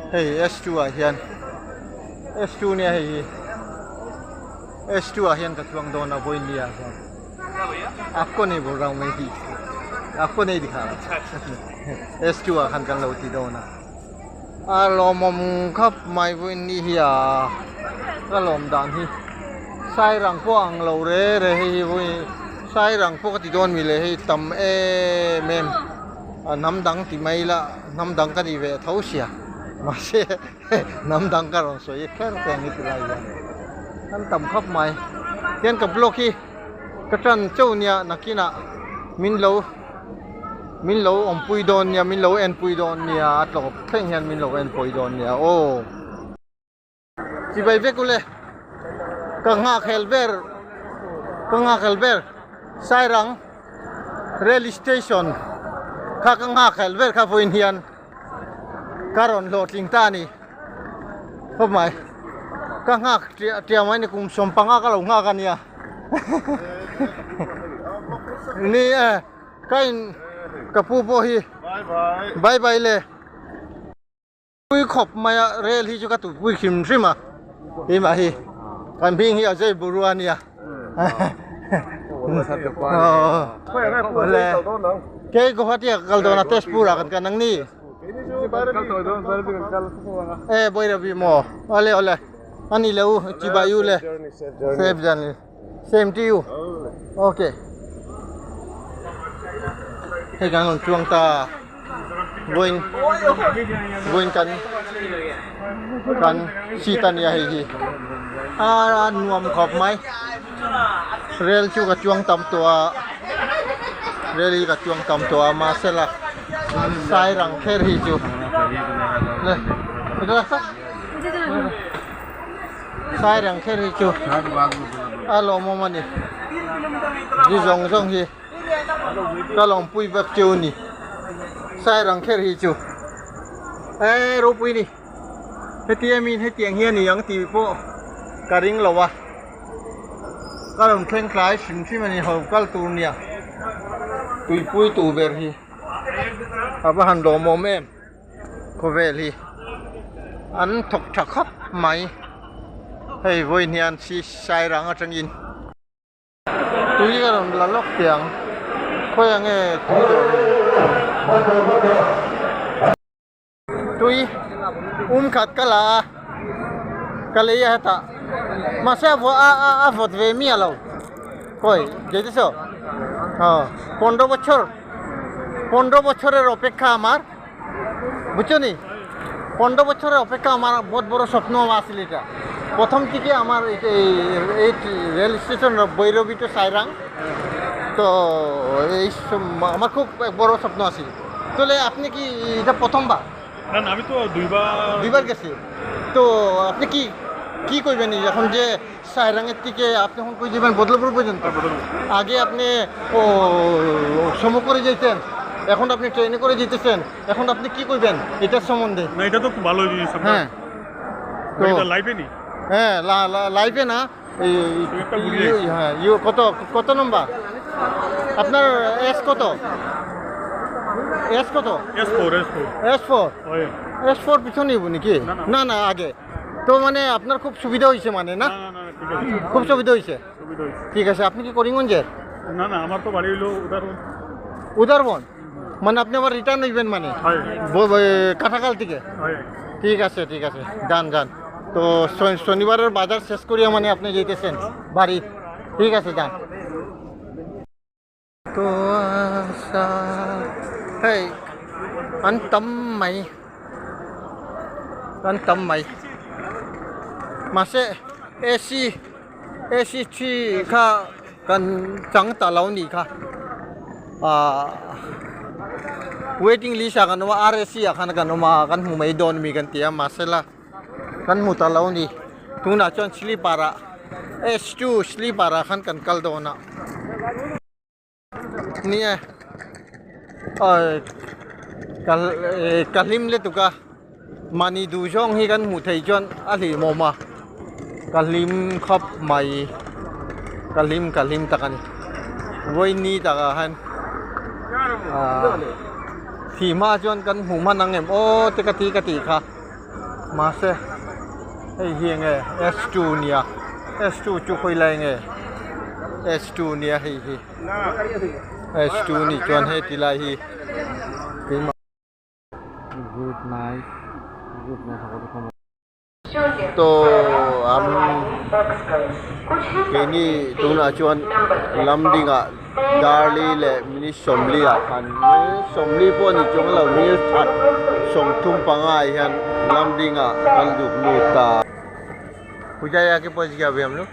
Hei S two ah hian S two nia hei hi S two ah hian ka chuang dawn a vawiin ni ah hian aapko nahi bol raha hu main aapko nahi dikha raha S two ah khan kan lo ti dawn a a lawmawm khawp mai vawiin ni hi a ka lawm dan hi sairang pawh ang lo re re hei hi vawiin sairang pawh ka ti dawn mi le hei tam em em a hnam dang ti mai ila hnam dang ka ni ve tho sia mahse hnam dang ka rawn sawi kher te ang hi ti lai hian an tam khawp mai tihian ka blog hi ka tan chauh nia nakinah min lo min lo awmpui dawn nia min lo enpui dawn nia a tlawp thleng hian min lo enpui dawn nia aw. Chibai vek ule ka nghak hel ber ka nghak hel ber Sairang rail station kha ka nghak hel ber kha vawiin hian ka rawn hlawhtling ta a ni khawp mai ka nghak ṭiah ṭiah mai a ni kum sawmpanga ka lo nghak a nia ni e ka in ka pu pawh hi bye bye le. Pui khawp mai a rel hi chu ka tupui hrim hrim a keimah hi kan hming hi Ajay Barua a nia kei Guwahati ah ka kal dawn a Tezpur ah kan kal ang ni e Bairabi maw awle awle ani le u chibai u le safe journey same to you okay hei kan rawn chuang ta. Vawiin vawiin kan kan seat a nia hei hi a nuam khawp mai rel chu ka chuang tam tawh a rel hi ka chuang tam tawh a mahse la sairang kher hi chu sairang kher hi chu a lawmawm a ni zu zawng zawng hi. Ka lawmpui vek chu ni sairang kher hi chu e ropui ni heti em in hetiang hian ni ang tih pawh ka ring lo a ka rawn thleng tlai hrim hrim a ni ho kal tur nia tuipui tur ber hi a va han lawmawm em khawvel hi an thawk tha khawp mai hei vawiin hian sairang atangin. Tui ka rawn la lawk teh ang khawiah nge tui dawr hi tui um khat ka la a ka lei a hetah mahse a vawt a a a vawt ve miah lo khawi jeje saw aw pondro bachhar pondro bachhar er opeksha amar বুঝছো নি পনেরো বছরের অপেক্ষা আমার বহুত বড় স্বপ্ন আছিল এটা প্রথম থেকে আমার এই rail station Bhairabi two Sairang তো এই আমার খুব বড় স্বপ্ন আছিল তাহলে আপনি কি এটা প্রথমবার? না না আমি তো দুইবার দুইবার গেছি। তো আপনি কি কি করবেন এখন যে সাইরাঙের থেকে আপনি এখন কই যাবেন বদলপুর পর্যন্ত? আগে আপনি ও সমু করে যেতেন, এখন আপনি ট্রেনে করে যেতেছেন, এখন আপনি কি করবেন এটার সম্বন্ধে? না এটা তো খুব ভালো জিনিস। হ্যাঁ তো এটা লাইফে নি? হ্যাঁ লাইফে না। হ্যাঁ you কত কত নম্বর আপনার? এস কত? এস কত? S four. S four. S four. S four পিছনে নিব নাকি? না না আগে। তো মানে আপনার খুব সুবিধা হয়েছে মানে না? খুব সুবিধা হয়েছে। ঠিক আছে। আপনি কি করিমগঞ্জের? না না আমার তো বাড়ি হইলো উদারবন। উদারবন মানে আপনি আবার রিটার্ন হইবেন মানে কাটাকাল থেকে? ঠিক আছে ঠিক আছে যান যান। তো শনিবারের বাজার শেষ করিয়া মানে আপনি যেতেছেন বাড়ি। ঠিক আছে যান। তো hei an tam mai an tam mai mahse AC AC three kha kan chang ta lo nih kha ah waiting list ah kan awm a R_A_C ah khan kan awm a kan hmu mai dawn ami kan ti a mahse la kan hmu ta lo a ni tunah chuan sleeper ah S two sleeper ah khan kan kal dawn a ni e ka hlim lutuk a mahni duh zawng hi kan hmuh theih chuan a hlimawm a ka hlim khawp mai ka hlim ka hlim tak a ni vawiin takah hian ah thih hma chuan kan hmuh hman ang em aw te ka ti ka tih kha. Mahse hei hi enge S2 nia S2 chu khawi lai nge S2 nia hei hi S2 nih chuan heti lai hi keimah good night good night Tawh am keini tunah chuan lamdingah Darli leh minute sawmli ah khan minute sawmli pawh ni chuang lo minute that 35 ah hian lamdingah kan zuk lut ta. Puja ya ke pahunch gaya abhi hum log.